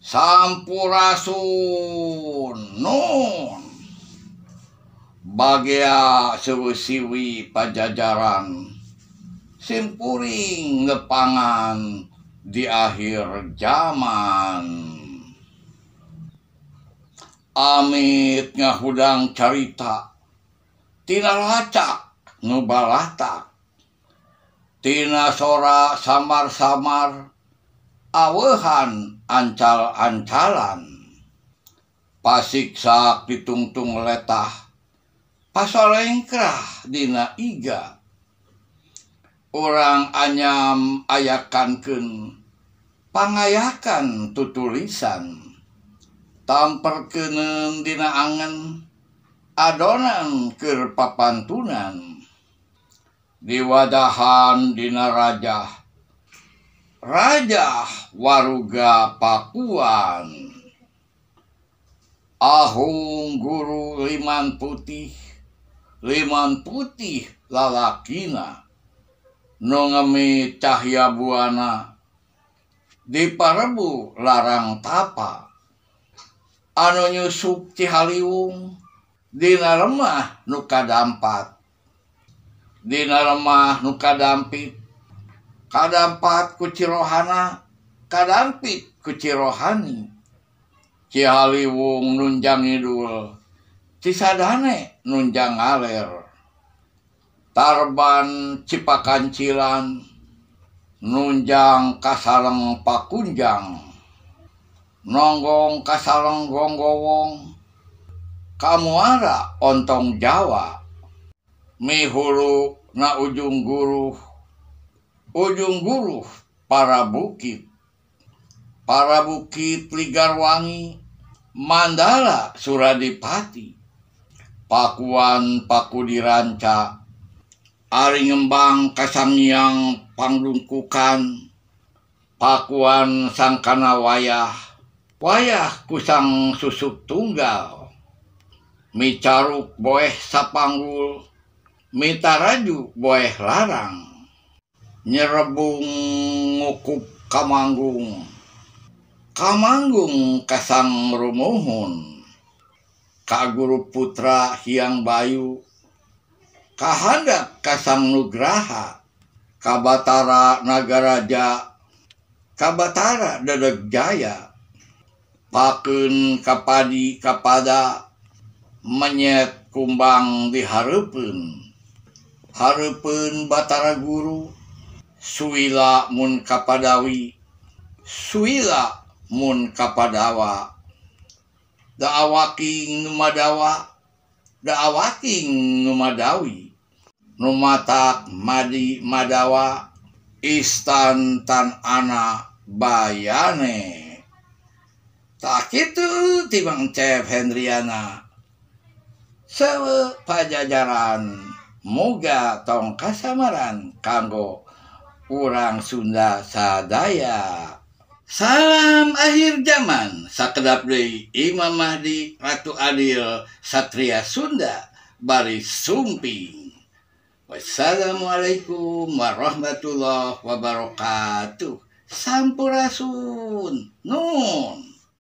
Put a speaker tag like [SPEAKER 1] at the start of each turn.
[SPEAKER 1] Sampurasun nun. Bagea seusiwi pajajaran simpuring lepangan di akhir zaman. Amit ngahudang carita tina lacak nu balatak, tina sora samar-samar aweuhan ancal-ancalan, pasiksak ditungtung letah pasolengkrah dina iga. Urang anyam ayakankeun pangayakan tutulisan, tamperkeuneun dina angen adonan keur papantunan, diwadahan dina rajah rajah waruga Pakuan. Ahung guru liman putih, liman putih lalakina, nu ngemi cahya buana di parebu larang tapa, anu nyusup Cihaliwung dina lemah nu kadampat, dina lemah nu kadampit, kadampat ku Cirohana, kadampit ku Cirohani. Cihaliwung nunjang ngidul, Cisadane nunjang ngaler, Tarban Cipakancilan nunjang kasaleng Pakunjang, nonggong kasaleng Gonggowong, kamuara ontong Jawa, mihulu na ujung guruh, ujung guruh para bukit, para bukit Ligarwangi, Mandala Suradipati, Pakuan Pakudiranca, ari ngembang kasangiang pangdungkukan, Pakuan sangkana wayah, wayah kusang susuk tunggal, micaruk boeh sapanggul, mitaraju boeh larang, nyerebung ngukup kamanggung, kamanggung kasang rumuhun, ka guru putra Hyang Bayu, kahandap kasang Nugraha, kabatara Nagaraja, kabatara Dedeg Jaya, pakeun kapadi kapada, menyet kumbang dihareupeun, hareupeun Batara Guru, suila mun kapadawi, suila mun kapadawa, daawaking nu madawa, daawaking nu madawi, nu matak madi madawa, istan tan ana bayane. Tak kitu ti Mang Cep Hendriana. Sewe pajajaran muga tong kasamaran kanggo urang Sunda sadaya. Salam akhir zaman, sakedap deui Imam Mahdi Ratu Adil Satria Sunda baris sumping. Wassalamualaikum warahmatullahi wabarakatuh. Sampurasun. Nun.